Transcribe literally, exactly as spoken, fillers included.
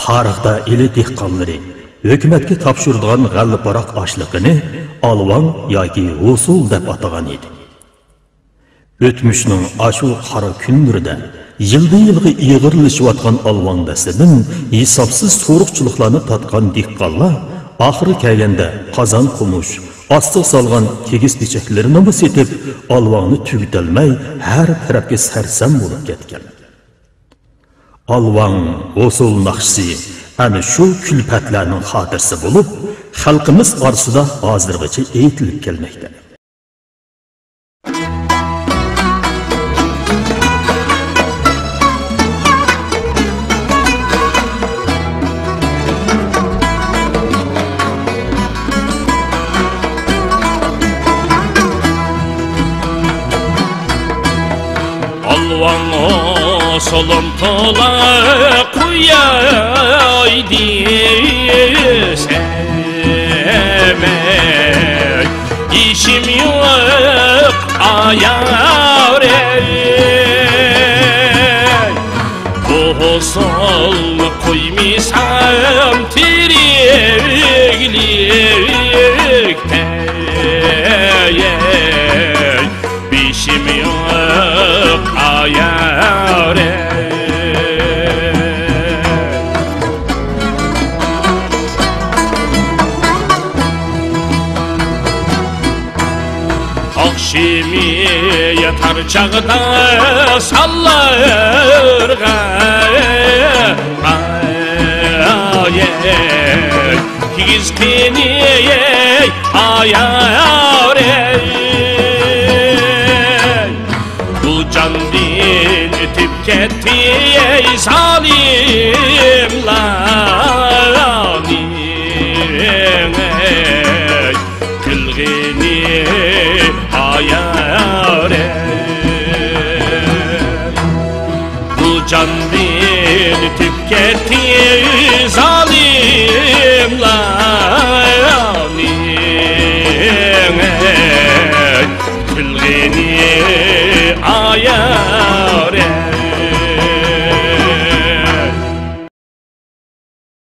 قارىغدا ئىلى دېھقانلىرى ھۆكۈمەتكە تاپشۇرىدىغان غەللە پاراق ئاشلىقىنى ئالۋاڭ ياكى ھوسۇل دەپ ئاتىغان ئىدى. ئۆتمۈشنىڭ ئاشۇ قارا كۈنلىرىدە يىلدا-يىلغا ئېغىرلىشىۋاتقان ئالۋاڭ دەستىدىن ھېسابسىز سورۇقچىلىقلارنى تارتقان دېھقانلار ئاخىرى كەلگەندە قازان قومۇش، ئاستىغا سالغان كىگىز-پېچەكلىرىنىمۇ سېتىپ، ئالۋاڭنى تۈگىتەلمەي، ھەر تەرەپكە سەرسان بولۇپ كەتكەن. ئالۋاڭ، ھوسۇل ناخشىسى ئەنە شۇ كۈلپەتلەرنىڭ خاتىرىسى بولۇپ، خەلقىمىز ئارىسىدا ھازىرغىچە ئېيتىلىپ كەلمەكتە. ئالۋاڭ ھوسۇلۇم تولا قوياي دېسەم، ئېي، ئىشىم يوق ئايار، ئەي. بۇ ھوسۇلنى قويمىسام تىرىكلىكتە، ئەي، بېشىم يوق ئايار، ئەي. ئاخشىمى ياتار چاغدا ساللىرىغا، ئاي، كىگىز قېنى ئايار، ئەي. بۇ جاندىن ئۆتۈپ كەتتى، ئەي، زالىملارنىڭ، ئەي، قىلغىنى ئايار، ئەي. بۇ جاندىن ئۆتۈپ كەتتى، زالىملارنىڭ، ئەي، قىلغىنى ئايار، ئەي.